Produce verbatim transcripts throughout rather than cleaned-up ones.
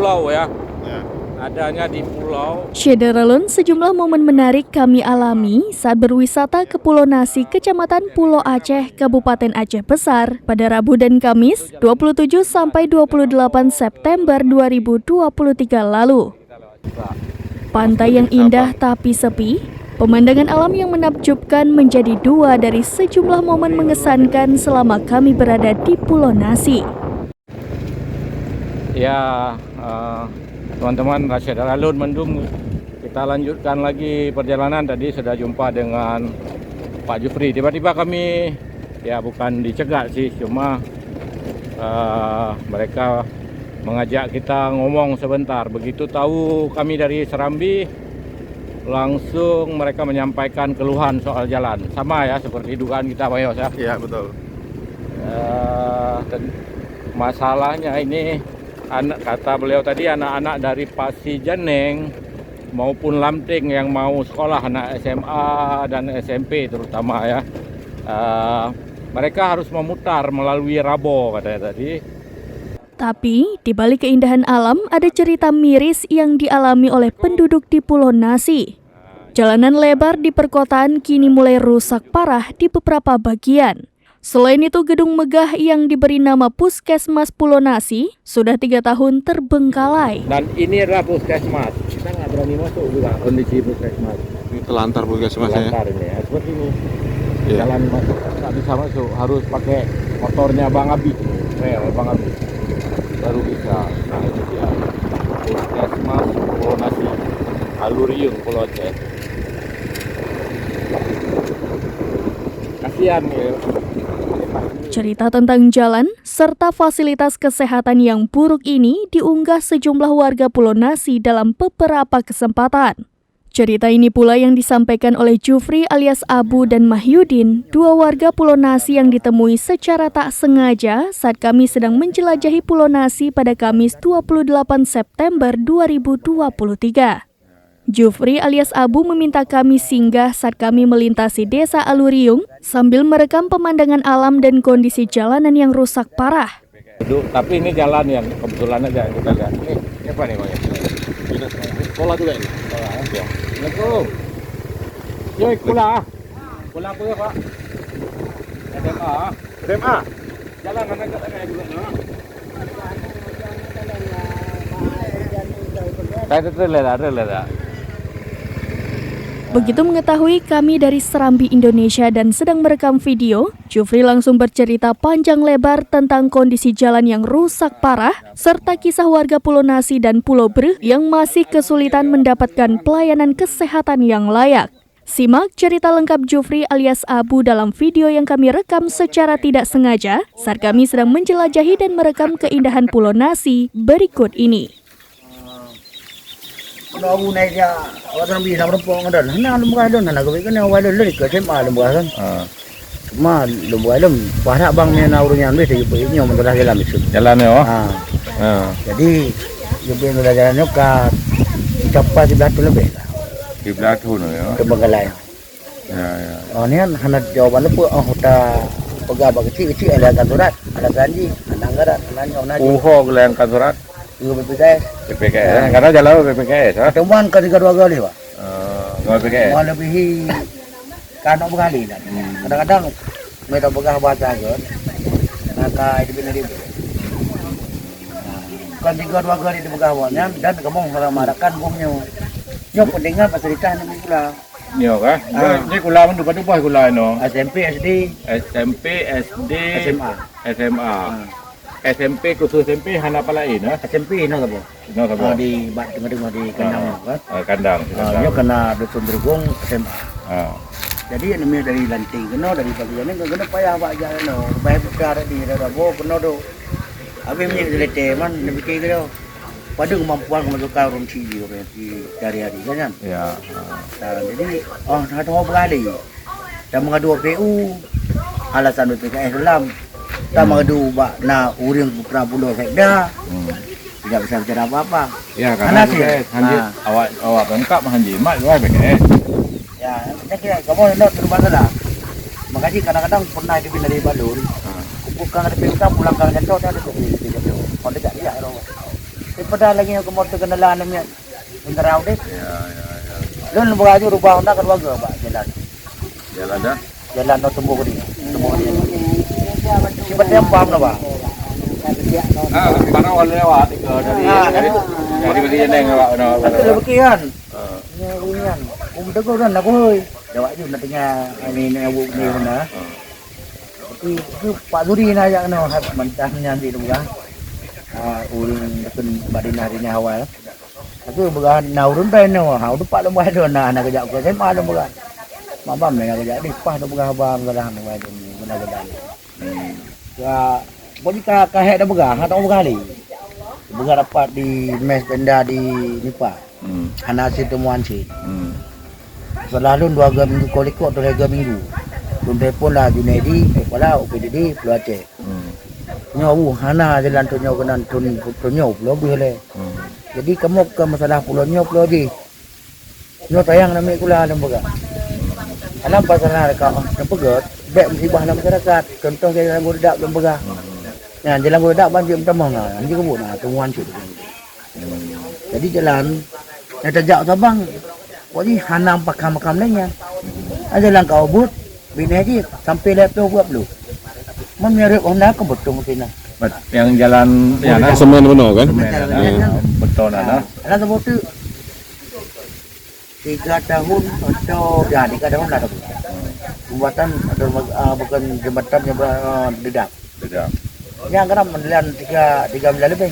Pulau ya. Ya. Adanya di pulau. Syedara lôn, sejumlah momen menarik kami alami saat berwisata ke Pulo Nasi, Kecamatan Pulo Aceh, Kabupaten Aceh Besar, pada Rabu dan Kamis, dua puluh tujuh sampai dua puluh delapan September dua ribu dua puluh tiga lalu. Pantai yang indah tapi sepi, pemandangan alam yang menakjubkan menjadi dua dari sejumlah momen mengesankan selama kami berada di Pulo Nasi. Ya, eh, teman-teman, syedara lôn mandum, kita lanjutkan lagi perjalanan. Tadi sudah jumpa dengan Pak Jufri. Tiba-tiba kami, ya, bukan dicegat sih, cuma, eh, mereka mengajak kita ngomong sebentar. Begitu tahu kami dari Serambi, langsung mereka menyampaikan keluhan soal jalan. Sama ya seperti dugaan kita, Pak Yos, ya? Iya, betul. Eh, ten-, masalahnya ini, anak, kata beliau tadi, anak-anak dari Pasijaneng maupun Lamteng yang mau sekolah, anak S M A dan S M P terutama ya, eh, mereka harus memutar melalui Rabo, katanya tadi. Tapi, di balik keindahan alam, ada cerita miris yang dialami oleh penduduk di Pulo Nasi. Jalanan lebar di perkotaan kini mulai rusak parah di beberapa bagian. Selain itu, gedung megah yang diberi nama Puskesmas Pulo Nasi sudah tiga tahun terbengkalai. Dan ini adalah puskesmas. Kita nggak berani masuk juga kondisi puskesmas. Ini telantar puskesmasnya, ya? Telantar ini, ya, seperti ini. Iya. Jalan masuk nggak bisa masuk, harus pakai motornya Bang Abi, rel Bang Abi, baru bisa. Nah, ini dia. Puskesmas Pulo Nasi, Aluriung, Pulo Aceh. Kasihan, ya. Cerita tentang jalan serta fasilitas kesehatan yang buruk ini diunggah sejumlah warga Pulo Nasi dalam beberapa kesempatan. Cerita ini pula yang disampaikan oleh Jufri alias Abu dan Mahyudin, dua warga Pulo Nasi yang ditemui secara tak sengaja saat kami sedang menjelajahi Pulo Nasi pada Kamis dua puluh delapan September dua ribu dua puluh tiga. Jufri alias Abu meminta kami singgah saat kami melintasi Desa Aluriung sambil merekam pemandangan alam dan kondisi jalanan yang rusak parah. Duduk, tapi ini jalan yang kebetulan aja kita lihat. Ini, ini apa nih, Bang? Sekolah juga ini? Sekolah, ya. Assalamualaikum. Yoi, sekolah. Sekolah apa ya, Pak? S M A. S M A. Jalan mana kat sana juga, no? Saya tu trailer dah, trailer dah. Begitu mengetahui kami dari Serambi, Indonesia dan sedang merekam video, Jufri langsung bercerita panjang lebar tentang kondisi jalan yang rusak parah, serta kisah warga Pulo Nasi dan Pulo Breuh yang masih kesulitan mendapatkan pelayanan kesehatan yang layak. Simak cerita lengkap Jufri alias Abu dalam video yang kami rekam secara tidak sengaja saat kami sedang menjelajahi dan merekam keindahan Pulo Nasi berikut ini. Keunoe Abu naik jak awak Serambi na meurumpok ngon droen. Hana lôn peugah droen, hana geubri keunoe awai lôn lôn ikot S M A lôn peugah kan. Ha. Cuma lôn peugah lôn, parak bang meunyoe na ureueng nyan beh, teujeuet nyoe meutulah jalan bisu. Jalan nyoe? Ha. Ha. Jadi, geubri lôn jalan nyoe ka capai siblaih thon leubeh lah. Siblaih thon nyoe? Teubengkalai. Ya, ya. Oh, nyan hana jawaban leupeu, oh, ta peugah bak keuchik-keuchik, ada angkat surat, ada janji, ada anggaran, ada nyoe, ada nyoe. Uho geulayangkan surat? Iya, B P K S. B P K S, ya. Karena jalan B P K S, ha? Teuma ka tiga dua kali, Pak. Oh, ngon B P K S? Mau lebihi, ka nak beralih dah. Hmm. Kadang-kadang, mereka peugah bahasa ke, maka itu benar itu. Bukan tiga dua kali dipeugah awak nyan, dan kamoe mengharapkan bom nyoe. Nyoe pendengar fasilitas ni pula. Nyoe kah? Ah. Nyoe, nyoe kula mandum padub boh kula nyoe. S M P, S D. S M P, S D, S M A. S M A. Ah. S M P khusus S M P hana palain, eh? S M P hina sabo. Hina sabo. Ah, di bak tengah-tengah di kandang, ah, kan? Ah, kandang, ah, kandang. Nyoe kena dusun Berugong S M A. Ah. Jadi, yang namanya dari Lanting kena, dari pagi ni kena payah bak jalan tu. Baik pecah tadi, dah, dah, bawa kena tu. Habis minyak selete, man, dia fikir ke tu. Pada kemampuan kemasukan ureueng siji, ureueng sehari-hari, kan, kan? Ya. Ha, jadi, oh, na teuhoe beralih. Dan mengadu P U, alasan B P K S dalam. Dan mengadu bak na ureueng peutra bulo sekda. Hmm. Tidak bisa bicara apa-apa. Ya, karena B P K S, hanjeuet awak, awak pengungkap hanjeuet mat, B P K S. Ya, saya kira kamu nak terima salah. Makanya kadang-kadang pernah itu dari balon. Ha. Kumpulkan ada pengungkap, pulangkan kantor, saya ada kopi di kantor. Kalau tidak, iya, orang. Tapi Padahai lagèe nyoe keumoe teukenalan namiet tentara udép. Ya, ya, ya. Lôn beuraju rubah Honda keudua geuh bak jalan. Jalan dah? Jalan Nong Tumboh Gede. Tumboh Gede. Sibat yang paham lah, Bang. Ah, baru awal lewat ke dari, ah, dari, dari Bali Jeneng awak kena. Betul, betul kan? Ah. Nyan, nyan. Um, tegur dah nak boy. Jawab je nak tanya ini, nak buat ni, ah, mana? Ah. Tapi tu Pak Zuri na jak keunoe, hai mantan nyan di Lubang. Ah, ureueng dukun bak dinah-dinah awai. Tapi beugah na ureueng bai nyoe, ha, ureueng Pak Lubang tu na, na geujak ke S M A lôn beugah. Mak bang na geujak di pah tu beugah haba, beugah haba tu, beugah haba. Hmm. Ya, pokoknya ka, ka hek dah beugah, ha, tak beugah lé. Beugah rapat di mes tenda di Nipa. Hmm. Hana cit teumuan cit. Hmm. Setelah lôn dua ga minggu, kolikok tu tiga minggu. Lôn telepon lah Junaidi, kepala O P D D Pulo Aceh. Hmm. Nyoe, uh, hana jalan tu nyoe keunan thon, thon nyoe Pulo Beuh lé. Hmm. Jadi kamoe bukan masalah pulo nyoe, pulo jih. Nyoe sayang namiet sikula lôn peugah. Alam pasal na dekat, oh, lôn peugah, bèk musibah lam masyarakat. Contoh jalan Geudak lôn peugah. Hmm. Nyan jalan Geudak ban jeuet meutamong, ha, nyan jeuet keubuet, ha, teumuan cit. Jadi jalan nyang tajak Sabang, pokok jih hana pakam-pakam lé nyan. Ada jalan ka ubit, binéh jih sampai lhèe ploh dua ploh. Meunurot Honda keu beutong sinoe. Nyang jalan nyang semen bunoe kan? Semen, ya, beutong na. Ada sebut tu. Tiga tahun atau, ya, tiga tahun lah. Pembuatan dermaga, ah, bukan jembatan, jembatan, ah, Dedak. Dedak. Yang kena jalan tiga, tiga miliar lebih.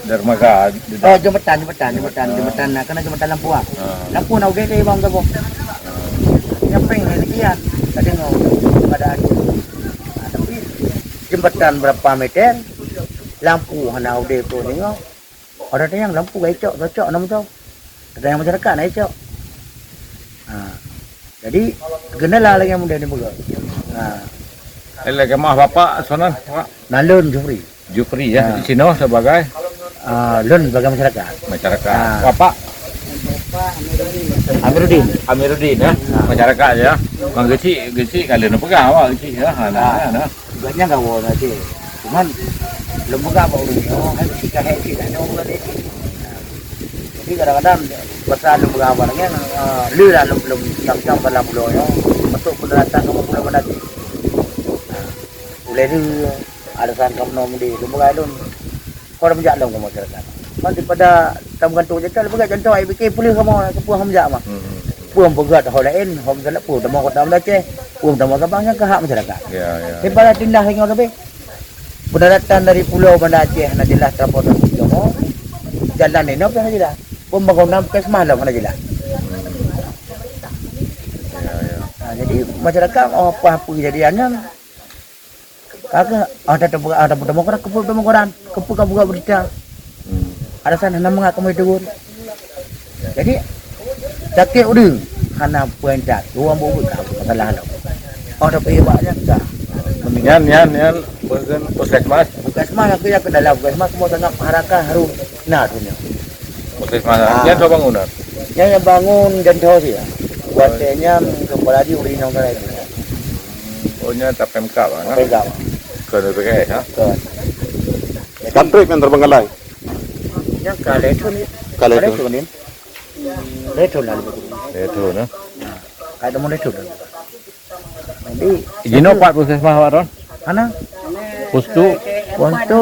Dermaga Dedak. Oh, jembatan, jembatan, jembatan, jembatan, nah, kena jembatan lampu, ah. Ah. Lampu nak udah dari bang tu. Ah. Nyamping ni sekian, tak dengar keadaan. Ah, tapi jembatan berapa meter, lampu hana udah pun tengok. Orang tanya lampu gaya cok, cocok nama tu. Tanya masyarakat nak cok. Ha. Jadi, kendala lagi yang mudah ni peugah. Ha. Eh, lagi mah bapak sonan, Pak? Nalun Jufri. Jufri ya, ha. Di sini sebagai? Ah, lun sebagai masyarakat. Masyarakat. Ha. Bapak? Amiruddin. Amiruddin ya, ha. Masyarakat ya. Bang Gesi, Gesi kalau nak pegang awak Gesi ya. Ha, nah, ha. Nah. Bukannya gawa na cit. Cuman lôn peugah bak ureueng nyoe, hai, sika hek cit, dah nyoe bukan cit. Jadi kadang-kadang pasal lôn peugah bak nyan, eh, le lah lôn, lôn cam-cam dalam pulo nyoe, untuk pendaratan kamoe pulo Banda Aceh. Ulèe tu alasan kamoe mudi, lôn peugah lôn. Kon meujak lom keu masyarakat. Kan daripada tameugantung jangka, leubeh gèt contoh, ai pikir peuleueh kamoe, keupeue hom jak mah. Hmm. Peue hom peugöt ho laén, hom saleuet peue tamong kota Banda Aceh, peue tamong Sabang nyang keu hak masyarakat. Ya, ya. Daripada tindah singoh leubeh. Pendaratan dari pulo Banda Aceh hana jeulaih transportasi kamoe. Jalan inoe pih hana jeulaih. Pembangunan puskesmas lom hana jeulaih. Hmm. Ya, ya. Ha, jadi masyarakat, oh, apa-apa kejadian nyan, Ka keuh, ah, dah teupeugah, ah, dah teupeugah, keupeue teupeugah, keupeue ka buka berita. Hmm. Alasan hana mangat kamoe tegur. Jadi, sakét ureueng hana peurintah, ureueng buet ka masalah tu. Oh, tapi bak nyan ka. Nyan, nyan, nyan, bukan puskesmas. Puskesmas, aku yang ke dalam puskesmas, semua sangat masyarakat harus na tu nyan. Puskesmas, ah. Nyan siapa bangun, ah? Nyan yang bangun dan tahu sih, ya. Buat nyan kepala di ureueng nyang kena itu. Oh, nyan tak Pemkab, ah, nah? Pemkab. Ke B P K S, ha? Ke. Katrik yang terbengkalai. Yang ka lhèe thôn ni. Ka lhèe thôn. Lhèe thôn ni. Lhèe thôn lah lebih kurang. Lhèe thôn, ha? Nah, ada mau lhèe thôn lah. Jadi, jinoe pat puskesmas awak, Ron? Mana? Postu. Postu.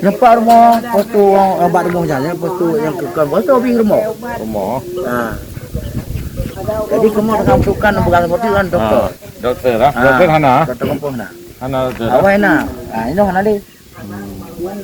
Nampak rumah, postu orang abad rumah jalan, postu yang ke, ke, postu di rumah. Rumah. Ha. Jadi, kamoe dengan sukan, bukan seperti kan, doktor. Ha. Doktor lah. Ha. Doktor hana? Doktor kampung hana. Hana doktor. Awai na. Ha, ini hana deh. Hmm. Hmm.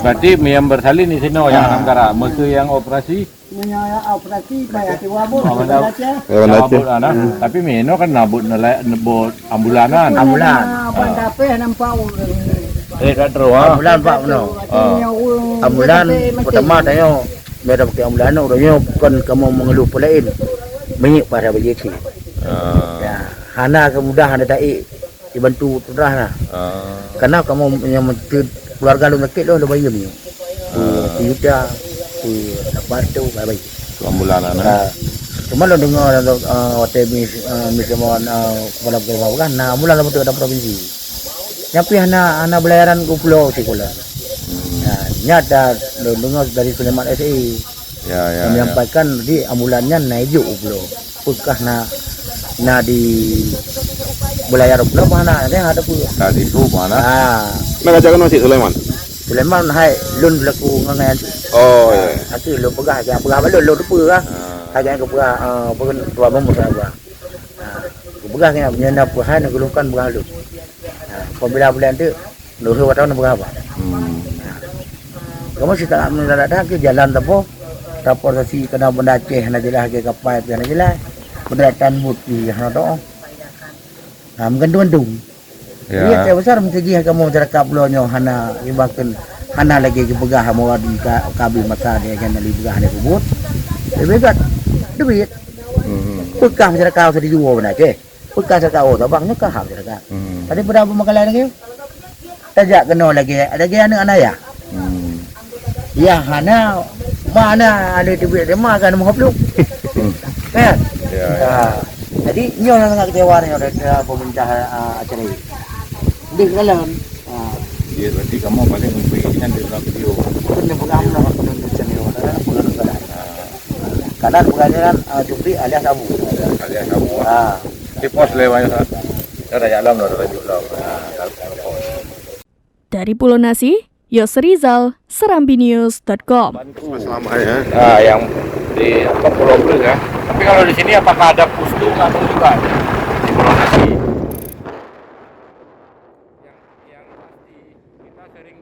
Berarti yang bersalin di sini yang, ha, hana meukarat. Maka yang operasi? Meunyoe operasi payah tiwabot. Oh, Banda Aceh. Ya, Banda Aceh. Tiwabot, nah. Hmm. Tapi meunoe kan nabot nelai, nebot ambulanan. Ambulan. Banda Aceh nampak ureueng. Eh, tak terus, ha? Ambulan, Pak, meunoe. Ah. Ambulan pertama tanya, biar pakai ambulan, ureueng nyoe bukan kamoe mengeluh pelain. Minyak pada bagi cik. Ah. Ya, hana kemudahan ada taik. Dibantu pemerintah lah. Ah. Karena kamoe nyang meuteut keluarga lôn sakét lôn, lôn bayeue nyoe. Ah. Sejuta, lapan ratus, bayeue. Ambulan lah, nah. Ah. Cuma lôn deungoe, ah, watèe mi, ah, mi, ah, kepala pemerintah kan, nah, ambulan lôn beutôi dalam provinsi. Nyan pih hana, hana beulayaran u pulo sikula. Hmm. Ya, nyan dah lôn deungoe dari Sulaiman S A. Ya, ya, ya. Menyampaikan di ambulan nyan na ijok u pulo. Peukah na, na di beulayaran u pulo bah na, nyan ada pun. Ka di su bah na. Ah. Na ka jak keunoe cit Sulaiman? Sulaiman hai lôn laku ngon nyan. Oh, ya. Nanti lôn peugah, jangan peugah balon, lôn lupa lah. Ah. Hai jangan peugah, eh, peugah tuan mumus lah peugah. Ha, geupeugah nyan, meunyoe na peue hai neugeuluhkan peugah lôn. Ha, apabila bulan tu, lôn watèe neupeugah haba. Hmm. Ha. Kamoe sitakat meunyoe that-that keu jalan tapo, transportasi keunoe Banda Aceh hana jeulaih, lagèe kapai pih hana jeulaih. Pendaratan bot pih hana teu'oh. Ha, meugantung-gantung. Ya. Jadi, até besar meusti jih kamoe masyarakat pulo nyoe hana ibakeun, hana lagèe geupeugah muradi ka, ka habéh masa dia nyan lé peugah hana peubuet. Leubeh gèt duit. Hmm. Peukah masyarakat usah dijual beuna, oke? Peukah masyarakat, oh, tabang nyoe ka hak masyarakat. Hmm. Tapi pada peumakai lagèe, tajak keunoe lagèe, lagèe aneuk anak yah. Hmm. Ya, hana, mana ada duit lima kan lima puluh. Hmm. Kan? Ya, ya. Ha. Jadi, nyoe nyang sangat kecewa nyoe dari, eh, pemerintah, ah, acara ini. Di dalam, ah. Ya, berarti kamu paling memberi dengan di dalam video. Kena pegang lah, kena macam ni, orang dalam pun ada salah. Ah. Kanan pengajaran, ah, Jufri alias Abu. Alias Abu. Ah. Di pos lewat, ya, Ustaz. Dah, dah, ya, lom, dah, dah, dah, dah, dah. Ah, dah, dah, dah. Dari Pulo Nasi, Yos Rizal, serambi news dot com. Selama ya. Ah, yang di apa, Pulau Breu ya. Tapi kalau di sini apakah ada pustu atau juga di Pulau Nasi? Yang, yang pasti kita sering